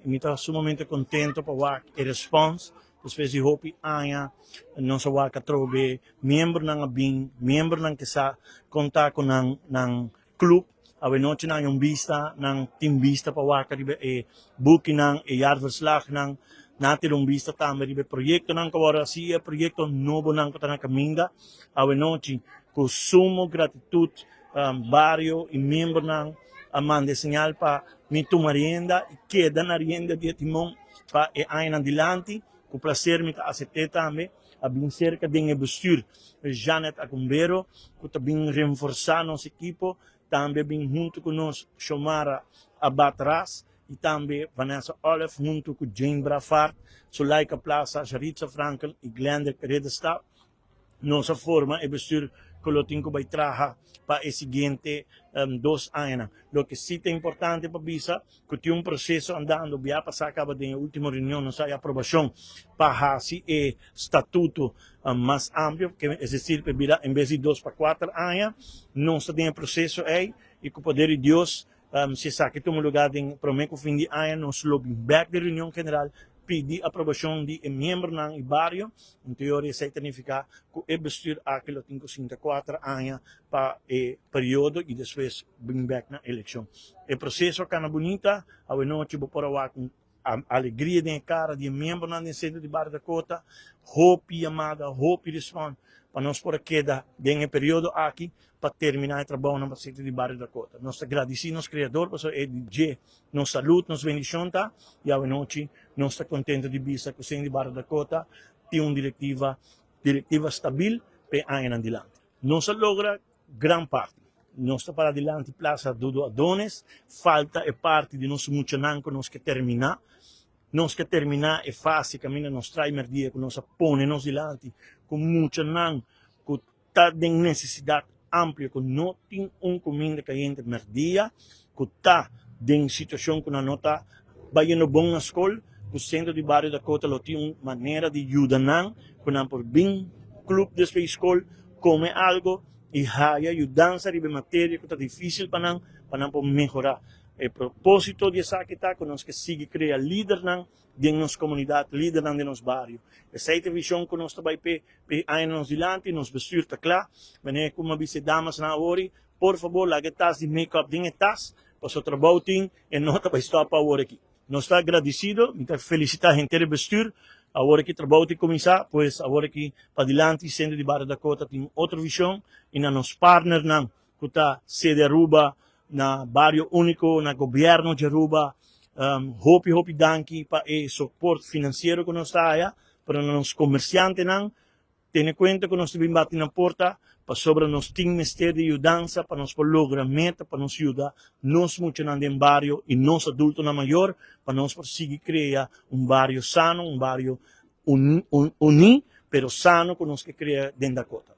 Y mi ta sumamente contento pa wak e response. Despues di hopi aña nos a wak atrobe miembronan a bin, miembronan ke sa conta cu nan nan club. Awenochi nan hay un bista, nan tin bista pa wak riba e bukinan, e jaarverslagnan. Nan a tira un bista tambe riba e proyectonan cu awor a haci y e proyecto nobonan cu ta na caminda. Awenochi cu sumo gratitud bario y miembronan a manda e señal pa mi tuma rienda y keda na rienda di e timon pa e añanan dilanti. Cu placer mi ta acept'é tambe. A bin cerca den e bestuur Janet Acumbero cu ta bin renforsa nos ekipo. Tambe a bin hunto cu nos Xiomara Abad Ras y tambe Vanessa Olive hunto cu Jane Brafart, Sulaika Plaza, Jaritza Franken y Glendrick Ridderstap. Nos a forma e bestuur cu lo tin cu bay traha pa e siguiente 2 añanan. Loke si ta importante pa bisa cu tin un proceso andando, bia pasa caba den e ultimo reunion nos a hay aprobacion pa haci e statuto mas amplio, es decir pa bira en bes di 2 pa 4 aña. Nos ta den e proceso ey y cu poder di Dios, si esaki tuma lugar den prome cu fin di aña, nos lo bin bek den reunion general pidi aprobacion di e miembronan y bario. En teoria esey ta nifica cu e bestuur aki lo tin cu sinta 4 aña pa e periodo y despues bin bek na eleccion. E proceso a cana bunita, awenochi bo por a wak un alegria den e cara di e miembronan den Centro di Bario Dakota, hopi yamada, hopi respons pa nos por a keda den e periodo aki pa termina e trabounan pa Centro di Bario Dakota. Nos ta gradici nos Creador pasobra e di dje nos salud, nos bendicion ta, y awenochi nos ta contento di bisa cu Centro di Bario Dakota tin un directiva stabil pa e añanan dilanti. Nos a logra gran parti. Nos ta para dilanti Plaza Dudu Adonis, falta e parti di nos muchanan cu nos ke termina. Nos ke termina e fase caminda nos trae merdia cu nos a pone nos dilanti cu muchanan cu ta den necesidad amplio cu no tin un cuminda cayente merdia, cu ta den situacion cu nan no ta bayendo bon na scol, cu Centro di Bario Dakota lo tin un manera di yuda nan cu nan por bin club despues di scol, come algo y haya yudansa riba e materia cu ta dificil pa nan, pa nan por mehora. E proposito di esaki ta cu nos ke sigui crea lidernan den nos comunidad, lidernan den nos bario. Esey ta e vision cu nos ta bay p'e p'e añanan nos dilanti, nos bestuur ta cla. Manera cu mi a bisa e damasnan awor, por fabor laga e tas di make-up den e tas, pasobra trabou tin e no ta bay stop awor aki. Nos ta agradecido, mi ta felicita henter e bestuur, awor aki trabou tin cuminsa, pues awor aki padilanti Centro di Bario Dakota tin otro vision y na nos partnernan cu ta Sede Aruba, na Bario Unico, na Gobierno di Aruba, hopi hopi danki pa e soport financiero cu nos ta haya, pero na nos comerciantenan, Tene kuenta ku nos ta bin bati na porta pasobra nos tin mester di yudansa pa nos por logra meta pa nos yuda nos muchanan den bario i nos adultonan mayor pa nos por sigui krea un bario sano, un bario uní pero sano ku nos ke krea den Dakota.